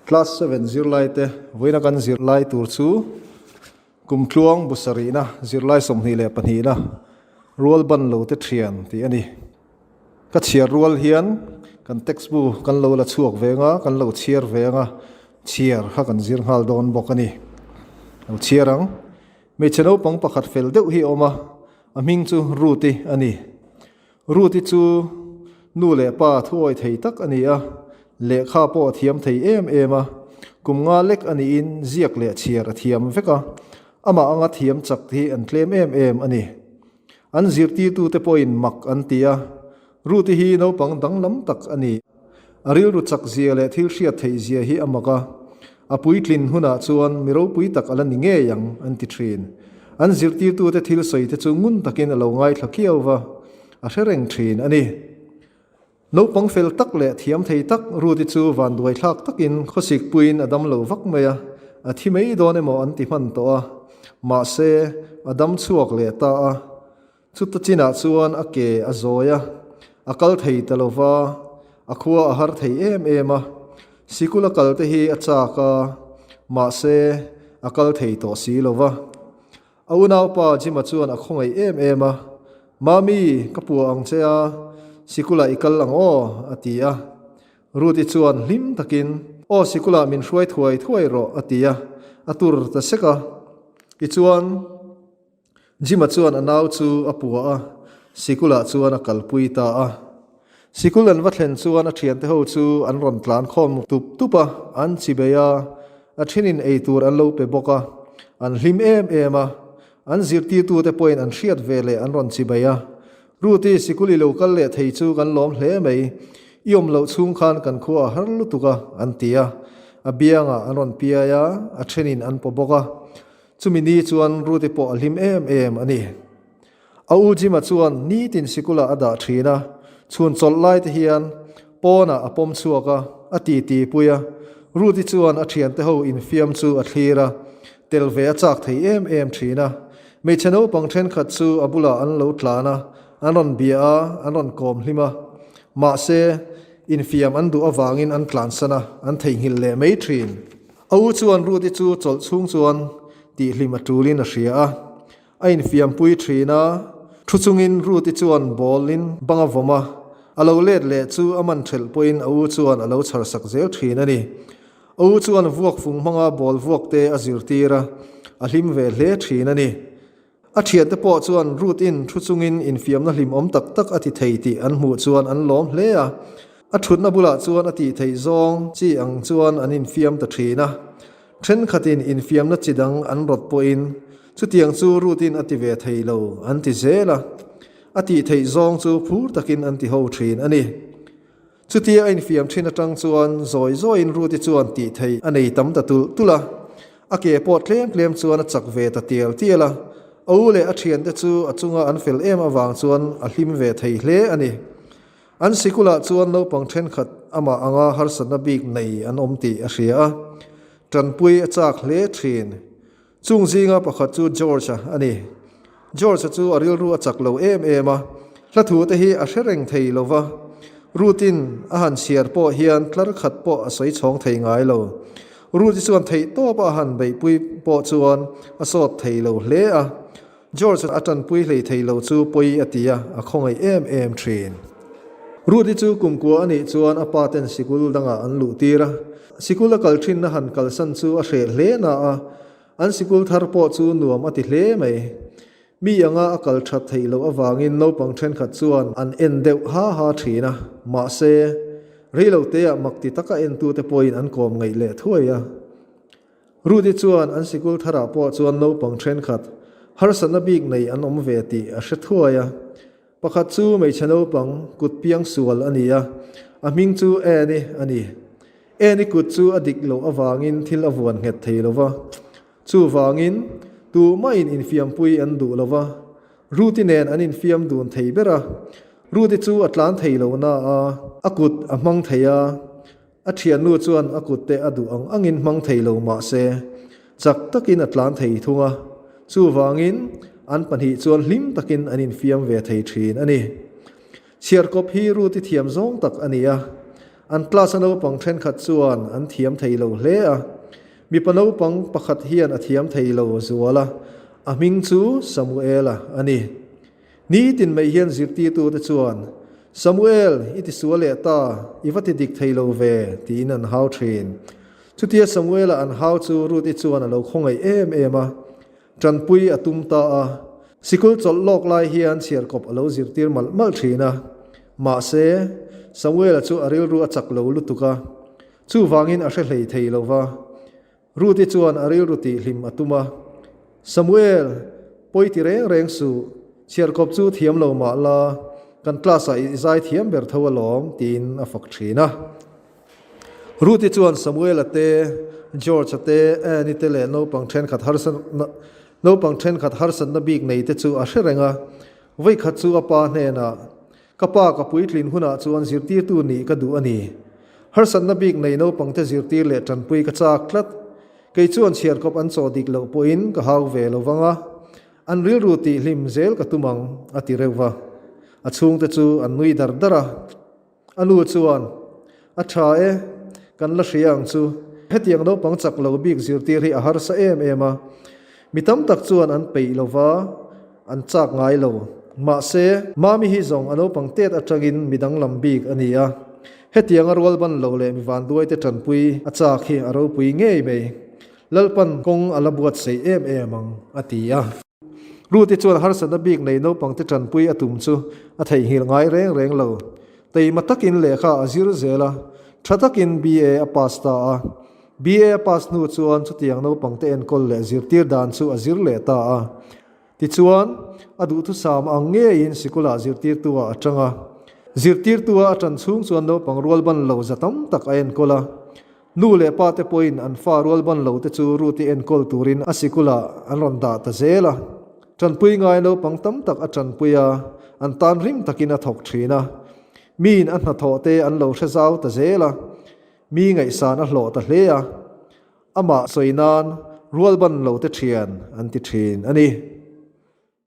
Class 7 zirlaite vawiina kan zirlai tur chu Kumtluang bu sarihna zirlai 22na rual ban lo te thian tih a ni. Ka chhiar rual hian kan text bu kan lo la chhuak ve anga, kan lo chhiar ve anga, chhiar kha kan zir nghal dawn bawk a ni. Lo chhiar ang. Hmeichhe naupang pakhat fel deuh hi a awm a, a hming chu Ruth-i a ni. Ruth-i chu nu leh pa thuawi thei tak a ni a, lehkha pawh a thiam thei em em a, kum nga lek a niin ziak leh chhiar a thiam vek a, amah anga thiam chak hi an tlem em em a ni. An zirtirtute pawhin mak an ti a, Ruth-i hi naupang danglam tak a ni. A rilru chak zia leh thil hriat theih zia hi a mak a, a puitlin hunah chuan mi ropui tak a la ni ngei ang, an ti thin. An zirtirtute thil sawi te chu ngun takin a lo ngaithla khiau va, a hre reng thin a ni. Naupang fel tak leh thiam thei tak Ruth-i chu vanduai thlak takin khawsik puiin a dam lo vak mai a, a thi mai dawn emaw an ti hman tawh a, mahse, a dam chhuak leh ta a. Chuta chinah chuan a ke a zawi a, a kal thei ta lo va, a khua a har thei em em a. Sikul a kal te hi a chak a, mahse, a kal thei tawh si lo va. A unaupa Jim-a chuan a khawngaih em em a, Mami, ka pua ang che a, sikulah i kal ang aw, a ti a. Ruth-i chuan hlim takin, Aw, sikulah min hruai thuai thuai rawh, a ti a, a tur ta sek a. Tichuan. Jim-a chuan a nau chu a pua a, sikulah chuan a kalpui ta a. Sikul an va thlen chuan a thiante ho chu an rawn tlan khawm tup tup a, an chi bei a, a thinin ei tur an lo pe bawk a, an hlim em em a. An zirtirtute pawhin an hriat ve leh an rawn chi bei a. Ruth-i sikul i lo kal leh thei chu kan lawm hle mai, i awm loh chhung khan kan khua a har lutuk a, an ti a. A biangah an rawn piai a, a thenin an paw bawk a. Chumi ni chuan Ruth-i pawh a hlim em em a ni. A u Jim-a chuan nitin sikulah a dah thin a, chhun chawlh lai te hian pawnah a pawm chhuak a, a titi pui a. Ruth-i chuan a thiante ho infiam chu a thlir a, tel ve a chak thei em em thin a. Hmeichhe naupang thenkhat chu a bulah an lo tlan a, an rawn bia a, an rawn kawm hlim a. Mahse, infiam an duh avangin an tlansan a, an theihnghilh leh mai thin. A u chuan Ruth-i chu chawlh chhung chuan tihhlim a tulin a hria a, a infiampui thin a. Thu chungin Ruth-i chuan ball-in bang a vawm a, a lo let leh chu a man thelh pawhin a u chuan a lo chhar sak zel thin a ni. A u chuan vuak fung hmanga ball vuak te a zirtir a, a hlim ve hle thin a ni. A thiante pawh chuan Ruth-in thu chungin infiamna hlimawm tak tak a ti thei tih an hmuh chuan an lawm hle a. A thutna bulah chuan a tih theih zawng chi ang chuan an infiam ta thin a. Thenkhatin infiamna chi dang an rawt pawhin chutiang chu Ruth-in a ti ve thei lo an ti zel a. A tih theih zawng chu phur takin an ti ho thin a ni. Chutia a infiam thin atang chuan zawi zawiin Ruth-i chuan tih theih a nei tam ta tulh tulh a, a ke pawh tlem tlem chuan a chak ve ta tial tial a. A u leh a thiante chu a chunga an fel em avang chuan a hlim ve thei hle a ni. An sikulah chuan naupang thenkhat amah anga harsatna bik nei an awm tih a hria a, tanpui a chak hle thin. Chung zinga pakhat chu George-a a ni. George-a chu a rilru a chak lo em em a, hla thu te hi a hre reng thei lo va. Ruth-in a han chhiar pawh hian tlar khat pawh a sawi chhawng thei ngai lo. Ruth-i chuan theih tawp a han beihpui pawh chuan a sawt thei lo hle a. George a tanpui hlei thei lo chu pawi a ti a, a khawngaih em em thin. Ruth-i chu kumkua a nih chuan a pa ten sikul dangah an luh tir a. Sikul a kal thinna han kalsan chu a hreh hle na a, an sikul thar pawh chu nuam a ti hle mai. Mi anga a kal that theih loh avangin naupang thenkhat chuan an en deuh ha ha thin a, mahse, reiloteah mak ti taka entute pawhin an kawm ngaih leh thuai a. Ruth-i chuan an sikul tharah pawh chuan naupang thenkhat harsatna bik nei an awm ve tih a hre thuai a. Pakhat chu hmeichhe naupang kut piang sual a ni a, a hming chu Annie a ni. Annie kut chu a dik loh avangin thil a vuan nghet thei lo va. Chuvangin, tumahin infiampui an duh lo va. Ruth-i nen an infiam dun thei ber a. Ruth-i chu a tlan thei lo na a, a kut a hmang thei a. A thiannu chuan a kutte a duh ang angin hmang thei lo mah se, chak takin a tlan thei thung a. Chuvangin, an pahnih chuan hlim takin an infiam ve thei thin a ni. Chhiarkawp hi Ruth-i thiam zawng tak a ni a. An class a naupang thenkhat chuan an thiam thei lo hle a. Mipa naupang pakhat hian a thiam thei lo zual a, a hming chu Samuela a ni. Nitin mai hian zirtirtute chuan, Samuel, i ti sual leh ta, i va ti dik thei lo ve, tiin an hau thin. Chutia Samuela an hau chu Ruth-i chuan a lo khawngaih em em a. Tanpui a tum ta a, sikul chawlh lawk lai hian chhiarkawp a lo zirtir malh malh thin a. Mahse, Samuela chu a rilru a chak lo lutuk a, chuvangin a hre hlei thei lo va. Ruth-i chuan a rilru tihhlim a tum a, Samuel, pawi ti reng reng suh, chhiarkawp chu thiam lo mah la, kan class-ah i zai thiam ber tho alawm, tiin a fak thin a. Ruth-i chuan Samuel-a te, George-a te, Anne-i te leh naupang thenkhat harsatna naupang thenkhat harsatna bik nei te chu a hre reng a. Vawikhat chu a pa hnenah, Ka pa ka puitlin hunah chuan zirtirtu nih ka duh a ni. Harsatna bik nei naupangte zirtir leh tanpui ka chak tlat. Kei chuan chhiarkawp an chaw dik loh pawhin ka hau ve lo vang a, an rilru tihhlim zel ka tum ang, a ti reuh va. A chhungte chu an nui dar dar a. A nu chuan, A tha e, kan la hria ang chu. Hetiang naupang chak lo bik zirtir hi a harsa em em a. Mi tam tak chuan an peih lo va, an chak ngai lo. Mahse, Mami hi zawng a naupang tet atangin mi danglam bik a ni a. Hetiang a rualban lo leh mi vanduaite tanpui a chak hi a ropui ngei mai. Lalpan kawng a la buatsaih em em ang, a ti a. Ruth-i chuan harsatna bik nei naupangte tanpui a tum chu a theihnghilh ngai reng reng lo. Teima takin lehkha a zir zel a, tha takin BA a pass ta a. BA a pass hnu chuan chutiang naupangte enkawl leh zirtir dan chu a zir leh ta a. Tichuan, a duhthusam ang ngeiin sikulah zirtirtu-ah a tang a. Zirtirtu-a a tan chhung chuan naupang rualban lo za tam tak a enkawl a. Nu leh pa te pawhin an fa rualban lo te chu Ruth-i enkawl turin a sikulah an rawn dah ta zel a. Tanpui ngai naupang tam tak a tanpui a, an tan rim takin a thawk thin a. Miin a hnathawh te an lo hre zau ta zel a, mi ngaihsan a hlawh ta hle a. Amah sawi nan rualban lo te thian an ti thin a ni.